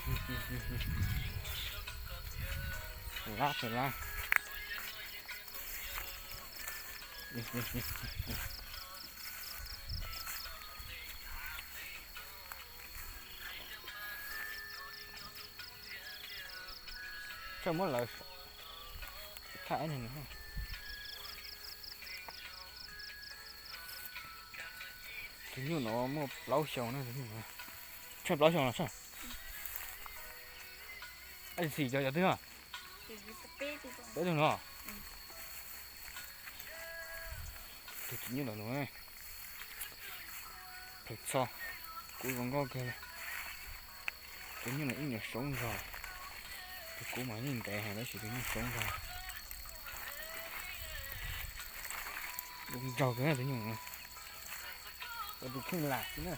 Lab, lab. Txawj muab lawv thaj ib. Tus nyuj no muaj plaub xyoos na, tus nyuj no. Tsheej plaub xyoos los tsheej? Ab, xim cov cov twg no? Peb tug no. Tus txiv nyuj ntawm no, phem txho, kub zoo nkauj kawg li. Tus nyuj no ib nyuag soob zog, tus kub mas yeej ntev heev tab sis tus nyuj soob zog. Zoo nraug kawg tus nyuj no. Ua tus kheej lam xwb na.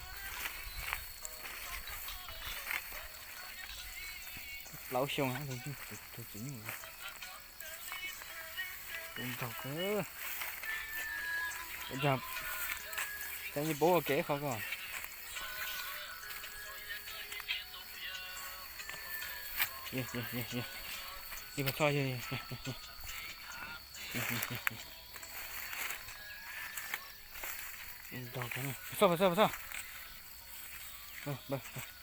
Plaub xyoo tus txiv nyuj no. Tus nraug kawg. Ua cas cas yeej paub ua ke qhov ko. Ib qhov txhob, txhob, txhob, txhob.